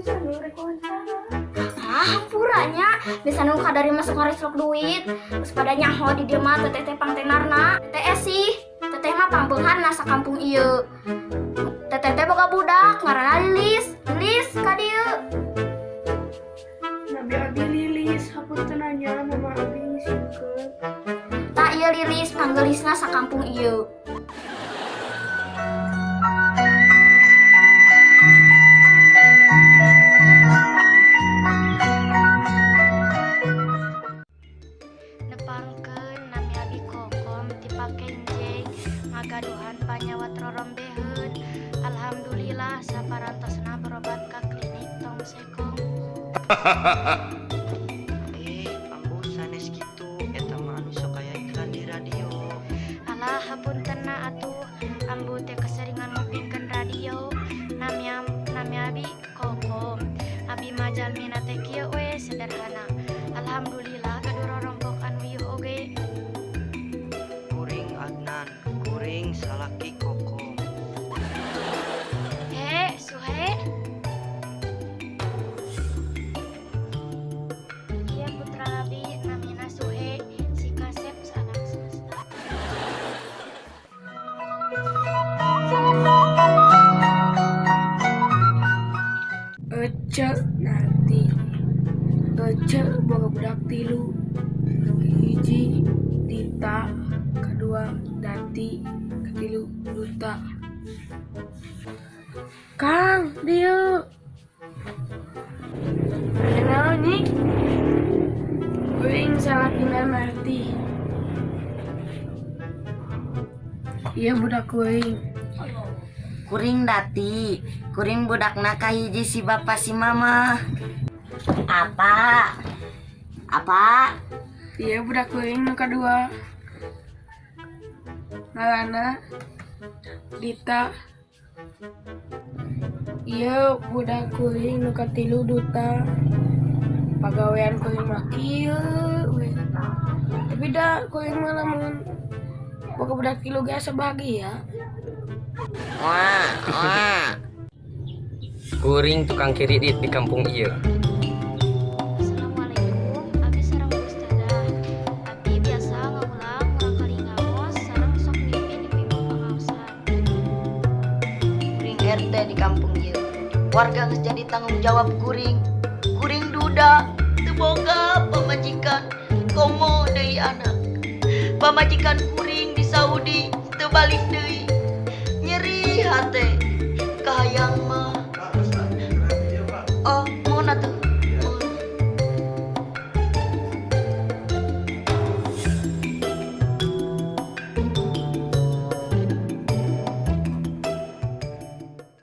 Bisa nu rek wawancara. Ah, hampura nya. Bisa nu kadari masuk ngareslok duit. Terus pada nyaho di dieu mah teteh teh pangtenarna. Teteh sih, teteh mah pangbeungharna sakampung ieu. Teteh teh boga budak ngaranna Lilis. Lilis ka dieu. Nami abi Lilis, hapunten nya mama abi ngisingkeun. Tah ieu Lilis panggeulisna sakampung ieu. Nepangkeun nami abi Kokom ti Pakenjeng ngagaduhan panyawat rorombeheun. Alhamdulillah saparantosna berobat ka klinik Tong Sekong. Eh, ambu sanes kitu, eta mah anu sok aya iklan di radio. Alah, hapuntenna atuh, ambu teh keseringan ngupingkeun radio. Nami nami abi Kokom. Abi mah jalmina teh kieu we, sederhana. Alhamdulillah gaduh rorompok anu ieu oge. Kuring Adnan, kuring salaki Kokom. He, Suhe. Ieu putra abi namina Suhe, si kasep anak semesta. Ece nanti. Ece boga budak tilu. Hiji Dita, kedua Dati, ketilu Duta. Kang, dieu. Naon nyi? Kuring salakina Narti. Iya budak kuring. Kuring Dati, kuring budakna kahiji si bapak si mama. Apa? Apa? Iya budak kuring nu kadua. Ngaranna Dita. Iya budak kuring nu katilu Duta. Pagawean kuring mah kieu we. Tapi da kuring mah lamun boga budak tilu ge asa bahagia. Wah, wah. Kuring tukang kredit di kampung ieu. Assalamualaikum, abi sareng Bu Ustazah. Abi biasa ngawulang murangkalih ngaos sareng sok mimpin ibu-ibu pangaosan. Kuring RT di kampung ieu. Warga geus jadi tanggung jawab kuring. Kuring duda, teu boga pamajikan, komo deui anak. Pamajikan kuring di Saudi teu balik deui. Nyeri hate. Kahayang